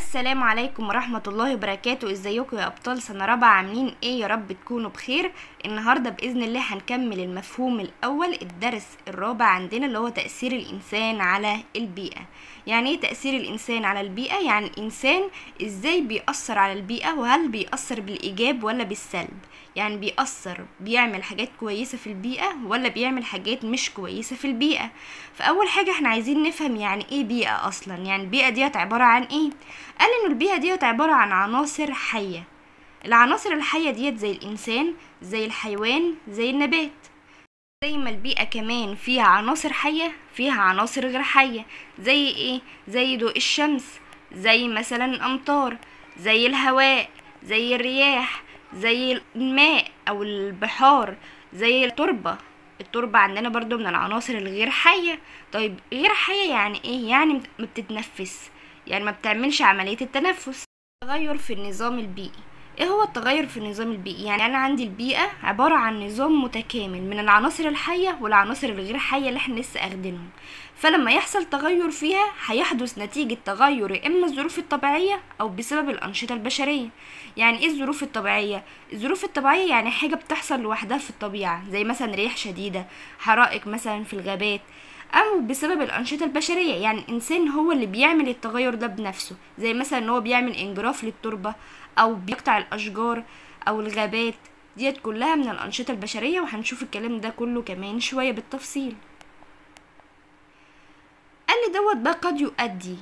السلام عليكم ورحمة الله وبركاته. ازيكم يا ابطال سنة رابعة؟ عاملين ايه؟ يا رب تكونوا بخير. النهاردة بإذن الله هنكمل المفهوم الاول، الدرس الرابع عندنا، اللي هو تأثير الانسان على البيئة. يعني ايه تأثير الانسان على البيئة؟ يعني الانسان ازاي بيأثر على البيئة، وهل بيأثر بالايجاب ولا بالسلب؟ يعني بيأثر، بيعمل حاجات كويسة في البيئة ولا بيعمل حاجات مش كويسة في البيئة. فأول حاجة احنا عايزين نفهم يعني ايه بيئة اصلا، يعني البيئة ديت عبارة عن ايه؟ قال انه البيئة ديت عبارة عن عناصر حية. العناصر الحية ديت زي الانسان، زي الحيوان، زي النبات. زي ما البيئة كمان فيها عناصر حية، فيها عناصر غير حية. زي ايه؟ زي ضوء الشمس، زي مثلا الامطار، زي الهواء، زي الرياح، زي الماء او البحار، زي التربة. التربة عندنا برضو من العناصر الغير حية. طيب غير حية يعني ايه؟ يعني ما بتتنفس، يعني ما بتعملش عملية التنفس. تغير في النظام البيئي. ايه هو التغير في النظام البيئي؟ يعني انا عندي البيئة عبارة عن نظام متكامل من العناصر الحية والعناصر الغير حية اللي احنا لسه اخدينهم. فلما يحصل تغير فيها هيحدث نتيجة تغير يا اما الظروف الطبيعية او بسبب الانشطة البشرية. يعني ايه الظروف الطبيعية؟ الظروف الطبيعية يعني حاجة بتحصل لوحدها في الطبيعة، زي مثلا رياح شديدة، حرائق مثلا في الغابات، او بسبب الانشطة البشرية، يعني الانسان هو اللي بيعمل التغير ده بنفسه، زي مثلا ان هو بيعمل انجراف للتربه او بيقطع الاشجار او الغابات. ديت كلها من الانشطة البشرية، وهنشوف الكلام ده كله كمان شوية بالتفصيل. قال لي دوت بقى قد يؤدي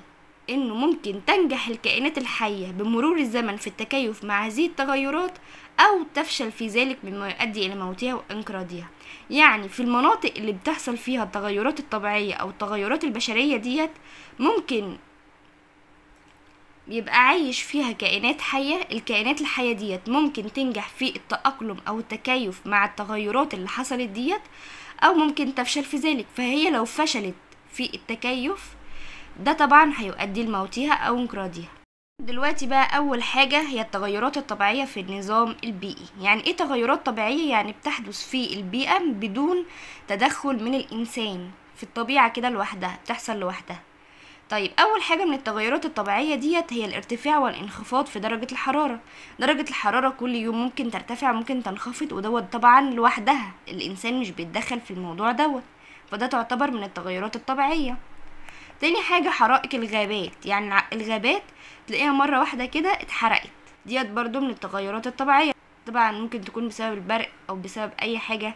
انه ممكن تنجح الكائنات الحية بمرور الزمن في التكيف مع هذه التغيرات، او تفشل في ذلك مما يؤدي الى موتها وانقراضها. يعني في المناطق اللي بتحصل فيها التغيرات الطبيعية او التغيرات البشرية ديت ممكن يبقى عايش فيها كائنات حية. الكائنات الحية ديت ممكن تنجح في التأقلم او التكيف مع التغيرات اللي حصلت ديت، او ممكن تفشل في ذلك. فهي لو فشلت في التكيف ده طبعا هيؤدي لموتها او انقراضها. دلوقتي بقى اول حاجة هي التغيرات الطبيعية في النظام البيئي. يعني ايه تغيرات طبيعية؟ يعني بتحدث في البيئة بدون تدخل من الانسان، في الطبيعة كده لوحدها، بتحصل لوحدها. طيب اول حاجة من التغيرات الطبيعية ديت هي الارتفاع والانخفاض في درجة الحرارة. درجة الحرارة كل يوم ممكن ترتفع ممكن تنخفض، ودوت طبعا لوحدها، الانسان مش بيتدخل في الموضوع دوت، فده تعتبر من التغيرات الطبيعية. تاني حاجة حرائق الغابات، يعني الغابات تلاقيها مرة واحدة كده اتحرقت، ديت برضو من التغيرات الطبيعية. طبعا ممكن تكون بسبب البرق او بسبب اي حاجة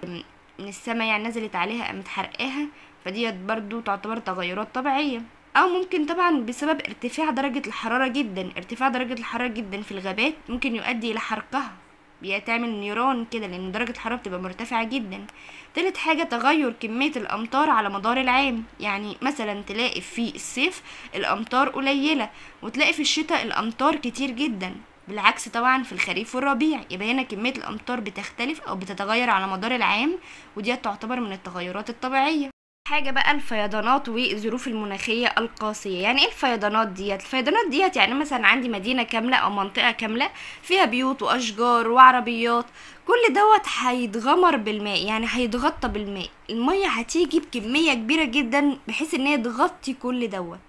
من السماء يعني نزلت عليها قامت حرقاها، فديت برضو تعتبر تغيرات طبيعية. او ممكن طبعا بسبب ارتفاع درجة الحرارة جدا، ارتفاع درجة الحرارة جدا في الغابات ممكن يؤدي الى حرقها، بيتعمل نيران كده لان درجة الحرارة بتبقى مرتفعة جدا. تالت حاجة تغير كمية الامطار على مدار العام، يعني مثلا تلاقي في الصيف الامطار قليلة وتلاقي في الشتاء الامطار كتير جدا، بالعكس طبعا في الخريف والربيع. يبقى هنا كمية الامطار بتختلف او بتتغير على مدار العام، ودي تعتبر من التغيرات الطبيعية. حاجة بقى الفيضانات والظروف المناخية القاسية. يعني ايه الفيضانات ديت؟ الفيضانات ديت يعني مثلا عندي مدينة كاملة او منطقة كاملة فيها بيوت واشجار وعربيات، كل دوت هيتغمر بالماء، يعني هيتغطى بالماء. المية هتيجي بكمية كبيرة جدا بحيث ان هي تغطي كل دوت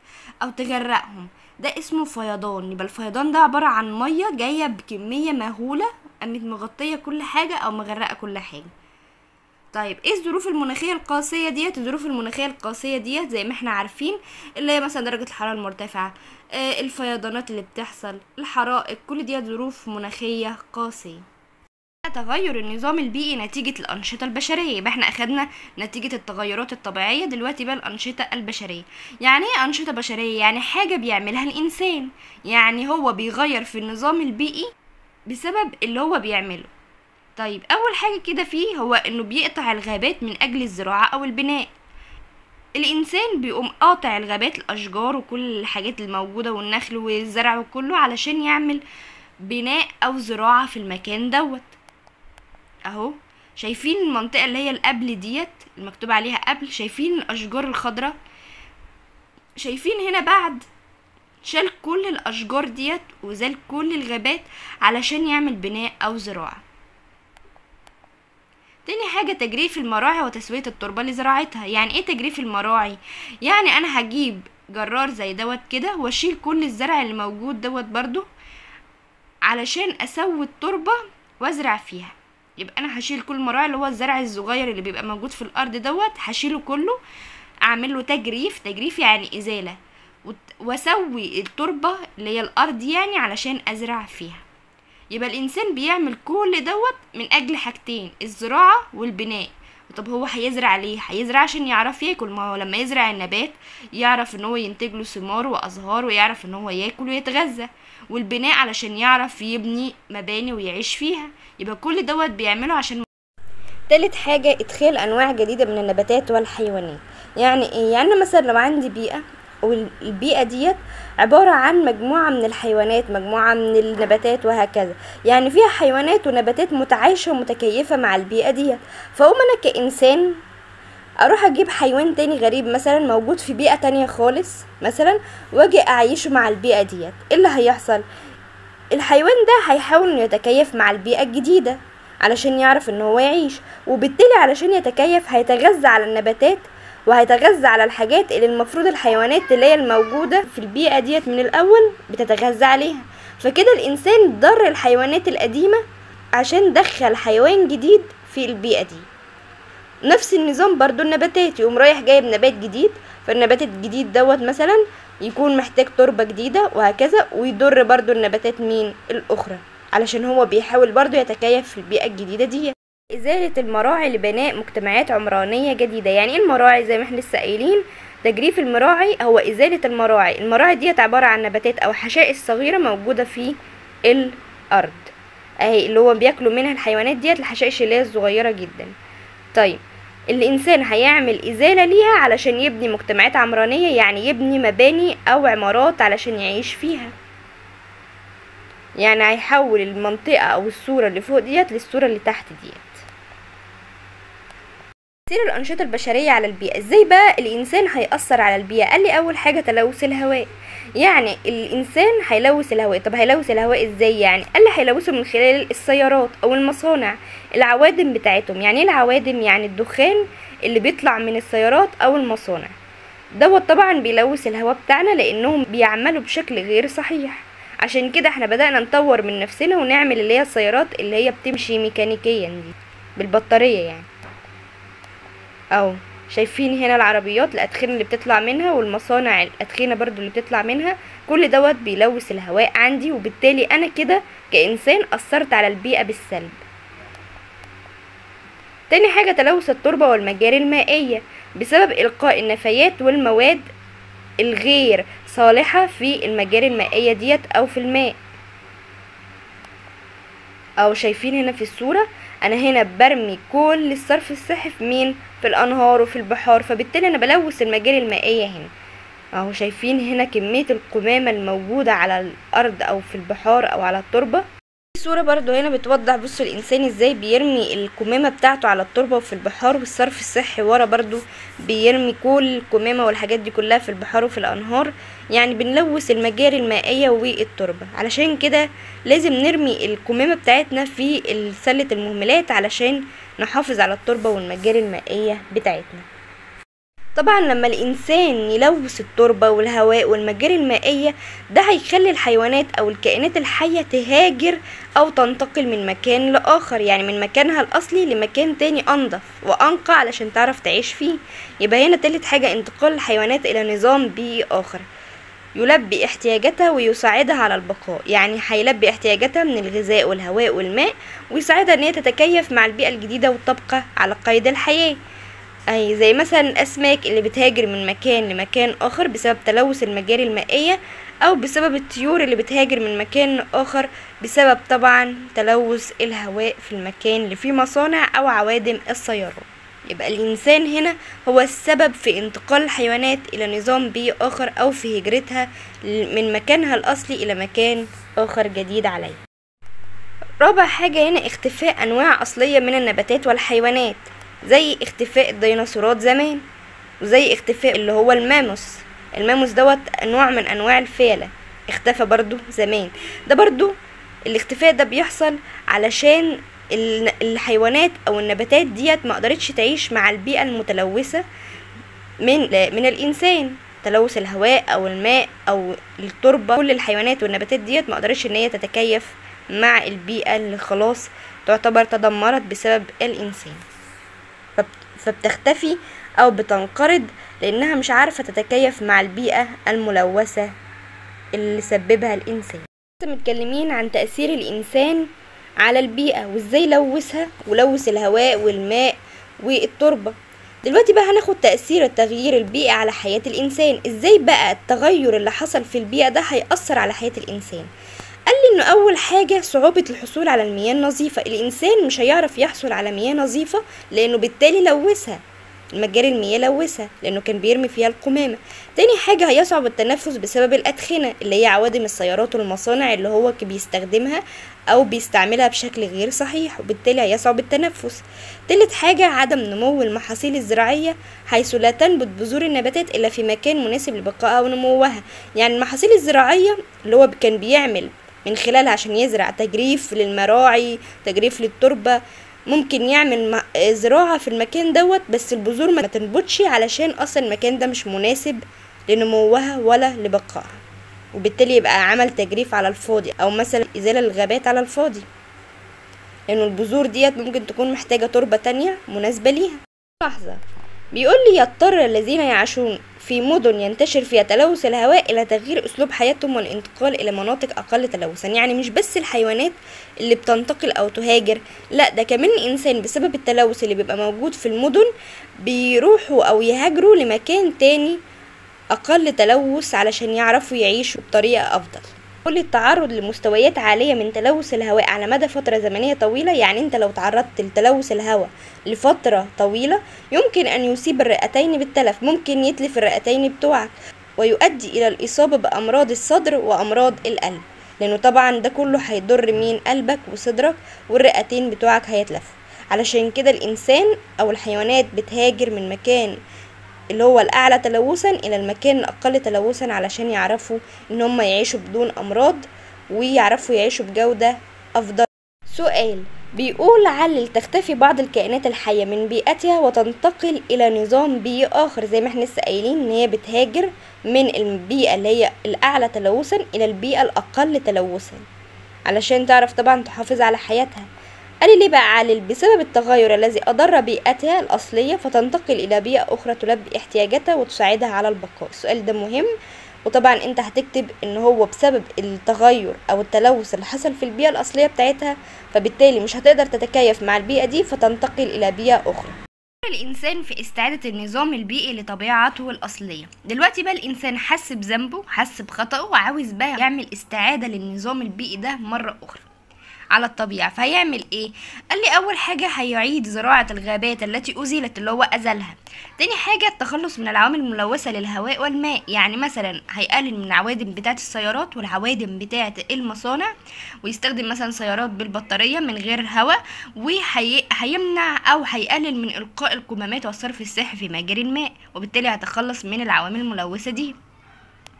او تغرقهم، ده اسمه فيضان. يبقى الفيضان ده عبارة عن مية جاية بكمية مهولة قامت مغطية كل حاجة او مغرقة كل حاجة. طيب ايه الظروف المناخية القاسية ديت؟ الظروف المناخية القاسية ديت زي ما احنا عارفين اللي هي مثلا درجه الحرارة المرتفعة، الفيضانات اللي بتحصل، الحرائق، كل ديت ظروف مناخيه قاسية. تغير النظام البيئي نتيجة الانشطة البشرية. يبقى احنا اخدنا نتيجة التغيرات الطبيعية، دلوقتي بقى الانشطة البشرية. يعني ايه انشطة بشرية؟ يعني حاجة بيعملها الانسان، يعني هو بيغير في النظام البيئي بسبب اللي هو بيعمله. طيب اول حاجة كده فيه هو انه بيقطع الغابات من اجل الزراعة او البناء. الانسان بيقوم قاطع الغابات، الاشجار وكل الحاجات الموجودة والنخل والزرع وكله، علشان يعمل بناء او زراعة في المكان دوت. اهو شايفين المنطقة اللي هي القبل ديت المكتوب عليها قبل، شايفين الاشجار الخضراء، شايفين هنا بعد شال كل الاشجار ديت وزال كل الغابات علشان يعمل بناء او زراعة. تاني حاجة تجريف المراعي وتسوية التربة لزراعتها. يعني ايه تجريف المراعي؟ يعني انا هجيب جرار زي دوت كده واشيل كل الزرع اللي موجود دوت برضو علشان اسوي التربة وازرع فيها. يبقى انا هشيل كل مراعي اللي هو الزرع الصغير اللي بيبقى موجود في الارض دوت، هشيله كله، اعمل له تجريف، تجريف يعني ازالة، واسوي التربة اللي هي الارض يعني علشان ازرع فيها. يبقى الانسان بيعمل كل دوت من اجل حاجتين، الزراعة والبناء. طب هو هيزرع ليه؟ هيزرع عشان يعرف ياكل، ما هو لما يزرع النبات يعرف ان هو ينتج له ثمار وازهار ويعرف ان هو ياكل ويتغذى، والبناء علشان يعرف يبني مباني ويعيش فيها. يبقى كل دوت بيعمله عشان. تالت حاجة ادخال انواع جديدة من النباتات والحيوانات. يعني ايه؟ يعني مثلا لو عندي بيئة والبيئة ديت عبارة عن مجموعة من الحيوانات، مجموعة من النباتات وهكذا، يعني فيها حيوانات ونباتات متعايشة ومتكيفة مع البيئة ديت، فأقوم أنا كإنسان أروح أجيب حيوان تاني غريب مثلا موجود في بيئة تانية خالص مثلا، وأجي أعيشه مع البيئة ديت. إيه اللي هيحصل؟ الحيوان ده هيحاول إنه يتكيف مع البيئة الجديدة علشان يعرف إن هو يعيش، وبالتالي علشان يتكيف هيتغذى على النباتات وهيتغذى على الحاجات اللي المفروض الحيوانات اللي هي الموجودة في البيئة ديت من الأول بتتغذى عليها. فكده الإنسان ضر الحيوانات القديمة عشان دخل حيوان جديد في البيئة دي. نفس النظام برضو النباتات، يقوم رايح جايب نبات جديد، فالنبات الجديد دوت مثلا يكون محتاج تربة جديدة وهكذا، ويضر برضو النباتات مين؟ الأخرى، علشان هو بيحاول برضو يتكيف في البيئة الجديدة دي. إزالة المراعي لبناء مجتمعات عمرانية جديدة. يعني ايه المراعي؟ زي ما احنا لسه قايلين تجريف المراعي هو إزالة المراعي. المراعي ديت عبارة عن نباتات أو حشائش صغيرة موجودة في الأرض، اهي اللي هو بياكلوا منها الحيوانات ديت، الحشائش اللي هي الصغيرة جدا. طيب الإنسان هيعمل إزالة ليها علشان يبني مجتمعات عمرانية، يعني يبني مباني أو عمارات علشان يعيش فيها. يعني هيحول المنطقة أو الصورة اللي فوق ديت للصورة اللي تحت ديت. تأثير الأنشطة البشرية على البيئة. ازاي بقى الإنسان هيأثر على البيئة؟ قال لي أول حاجة تلوث الهواء. يعني الإنسان هيلوث الهواء. طب هيلوث الهواء ازاي يعني؟ قال لي هيلوثه من خلال السيارات أو المصانع، العوادم بتاعتهم. يعني ايه العوادم؟ يعني الدخان اللي بيطلع من السيارات أو المصانع دوت طبعا بيلوث الهواء بتاعنا لأنهم بيعملوا بشكل غير صحيح. عشان كده احنا بدأنا نطور من نفسنا ونعمل اللي هي السيارات اللي هي بتمشي ميكانيكيا دي بالبطارية يعني. اهو شايفين هنا العربيات الأدخنة اللي بتطلع منها، والمصانع الأدخنة برضو اللي بتطلع منها، كل دوت بيلوث الهواء عندي، وبالتالي انا كده كإنسان أثرت على البيئة بالسلب. تاني حاجة تلوث التربة والمجاري المائية بسبب إلقاء النفايات والمواد الغير صالحة في المجاري المائية ديت أو في الماء. أو شايفين هنا في الصورة أنا هنا برمي كل الصرف الصحي في مين؟ في الأنهار وفي البحار، فبالتالي أنا بلوث المجاري المائية هنا. أهو شايفين هنا كمية القمامة الموجودة على الأرض أو في البحار أو على التربة. الصورة برضو هنا بتوضح بصوا الإنسان ازاي بيرمي القمامة بتاعته على التربة وفي البحار، والصرف الصحي ورا برضو بيرمي كل القمامة والحاجات دي كلها في البحار وفي الأنهار. يعني بنلوث المجاري المائية والتربة. علشان كده لازم نرمي القمامة بتاعتنا في سلة المهملات علشان نحافظ على التربة والمجاري المائية بتاعتنا. طبعا لما الإنسان يلوث التربة والهواء والمجاري المائية ده هيخلي الحيوانات أو الكائنات الحية تهاجر أو تنتقل من مكان لآخر، يعني من مكانها الأصلي لمكان تاني أنظف وأنقى علشان تعرف تعيش فيه. يبقى هنا تالت حاجة انتقال الحيوانات إلى نظام بيئي آخر يلبي احتياجاتها ويساعدها على البقاء. يعني هيلبي احتياجاتها من الغذاء والهواء والماء ويساعدها ان هي تتكيف مع البيئة الجديدة وتبقى على قيد الحياة. اي زي مثلا الاسماك اللي بتهاجر من مكان لمكان اخر بسبب تلوث المجاري المائية، او بسبب الطيور اللي بتهاجر من مكان اخر بسبب طبعا تلوث الهواء في المكان اللي فيه مصانع او عوادم السيارات. يبقى الانسان هنا هو السبب في انتقال الحيوانات الى نظام بيئي اخر او في هجرتها من مكانها الاصلي الى مكان اخر جديد عليه. رابع حاجة هنا اختفاء انواع اصلية من النباتات والحيوانات، زي اختفاء الديناصورات زمان، وزي اختفاء اللي هو الماموس. الماموس دوت نوع من انواع الفيلة اختفى برضو زمان. ده برضو الاختفاء ده بيحصل علشان الحيوانات او النباتات ديت ما قدرتش تعيش مع البيئة المتلوثة من الانسان. تلوث الهواء او الماء او التربة. كل الحيوانات والنباتات ديت ما قدرتش ان هي تتكيف مع البيئة اللي خلاص تعتبر تدمرت بسبب الانسان، فبتختفي او بتنقرض لانها مش عارفة تتكيف مع البيئة الملوثة اللي سببها الانسان. متكلمين عن تأثير الانسان على البيئة وازاي لوثها ولوث الهواء والماء والتربة. دلوقتي بقى هناخد تأثير التغيير البيئي على حياة الإنسان. ازاي بقى التغير اللي حصل في البيئة ده هيأثر على حياة الإنسان؟ قال لي انه اول حاجة صعوبة الحصول على المياه النظيفة. الإنسان مش هيعرف يحصل على مياه نظيفة لأنه بالتالي لوثها، المجاري المياه لوثها لأنه كان بيرمي فيها القمامة. تاني حاجة هيصعب التنفس بسبب الأدخنة اللي هي عوادم السيارات والمصانع اللي هو بيستخدمها أو بيستعملها بشكل غير صحيح، وبالتالي هيصعب التنفس. تالت حاجة عدم نمو المحاصيل الزراعية حيث لا تنبت بذور النباتات إلا في مكان مناسب لبقائها ونموها. يعني المحاصيل الزراعية اللي هو كان بيعمل من خلالها عشان يزرع تجريف للمراعي، تجريف للتربة، ممكن يعمل زراعة في المكان دوت بس البذور ما تنبتش علشان اصلا المكان ده مش مناسب لنموها ولا لبقائها، وبالتالي يبقى عمل تجريف على الفاضي او مثلا ازالة الغابات على الفاضي، لانه البذور ديت ممكن تكون محتاجة تربة تانية مناسبة ليها. لحظة، بيقول لي يضطر الذين يعيشون في مدن ينتشر فيها تلوث الهواء إلى تغيير أسلوب حياتهم والانتقال إلى مناطق أقل تلوثا. يعني مش بس الحيوانات اللي بتنتقل أو تهاجر، لا ده كمان الإنسان بسبب التلوث اللي بيبقى موجود في المدن بيروحوا أو يهاجروا لمكان تاني أقل تلوث علشان يعرفوا يعيشوا بطريقة أفضل. كل التعرض لمستويات عالية من تلوث الهواء على مدى فترة زمنية طويلة، يعني انت لو تعرضت لتلوث الهواء لفترة طويلة يمكن ان يصيب الرئتين بالتلف، ممكن يتلف الرئتين بتوعك ويؤدي الى الاصابة بامراض الصدر وامراض القلب، لانه طبعا ده كله هيضر مين؟ قلبك وصدرك والرئتين بتوعك هيتلفوا. علشان كده الانسان او الحيوانات بتهاجر من مكان اللي هو الأعلى تلوثا إلى المكان الأقل تلوثا علشان يعرفوا إن هم يعيشوا بدون أمراض ويعرفوا يعيشوا بجودة أفضل. سؤال بيقول علل تختفي بعض الكائنات الحية من بيئتها وتنتقل إلى نظام بيئي آخر. زي ما احنا لسه قايلين إن هي بتهاجر من البيئة اللي هي الأعلى تلوثا إلى البيئة الأقل تلوثا علشان تعرف طبعا تحافظ على حياتها. قال لي ليه بقى علل؟ بسبب التغير الذي أضر بيئتها الأصلية فتنتقل إلى بيئة أخرى تلبي احتياجاتها وتساعدها على البقاء. السؤال ده مهم، وطبعا انت هتكتب ان هو بسبب التغير او التلوث اللي حصل في البيئة الأصلية بتاعتها فبالتالي مش هتقدر تتكيف مع البيئة دي فتنتقل إلى بيئة أخرى. الإنسان في استعادة النظام البيئي لطبيعته الأصلية. دلوقتي بقى الإنسان حس بذنبه، حس بخطأه، وعاوز بقى يعمل استعادة للنظام البيئي ده مرة أخرى على الطبيعة. فهيعمل ايه؟ قال لي اول حاجة هيعيد زراعة الغابات التي ازيلت اللي هو ازالها. تاني حاجة التخلص من العوامل الملوثة للهواء والماء، يعني مثلا هيقلل من العوادم بتاعة السيارات والعوادم بتاعة المصانع، ويستخدم مثلا سيارات بالبطارية من غير هواء، وهيمنع او هيقلل من القاء القمامات والصرف الصحي في مجاري الماء، وبالتالي هيتخلص من العوامل الملوثة دي.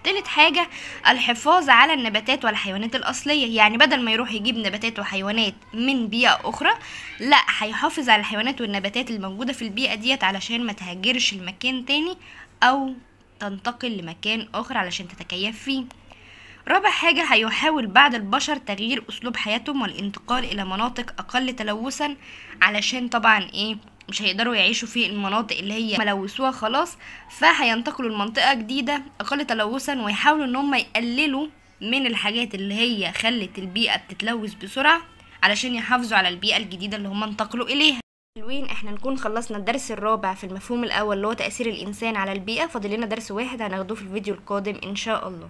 تالت حاجة الحفاظ على النباتات والحيوانات الأصلية، يعني بدل ما يروح يجيب نباتات وحيوانات من بيئة أخرى، لا هيحافظ على الحيوانات والنباتات الموجودة في البيئة ديت علشان ما تهاجرش لمكان تاني أو تنتقل لمكان آخر علشان تتكيف فيه. رابع حاجة هيحاول بعض البشر تغيير أسلوب حياتهم والانتقال إلى مناطق أقل تلوثا، علشان طبعا إيه مش هيقدروا يعيشوا في المناطق اللي هي ملوثوها خلاص، فهينتقلوا لمنطقة جديدة أقل تلوثا، ويحاولوا إن هم يقللوا من الحاجات اللي هي خلت البيئة بتتلوث بسرعة علشان يحافظوا على البيئة الجديدة اللي هم انتقلوا إليها. حلوين، احنا نكون خلصنا الدرس الرابع في المفهوم الأول اللي هو تأثير الإنسان على البيئة. فاضل لنا درس واحد هناخده في الفيديو القادم إن شاء الله.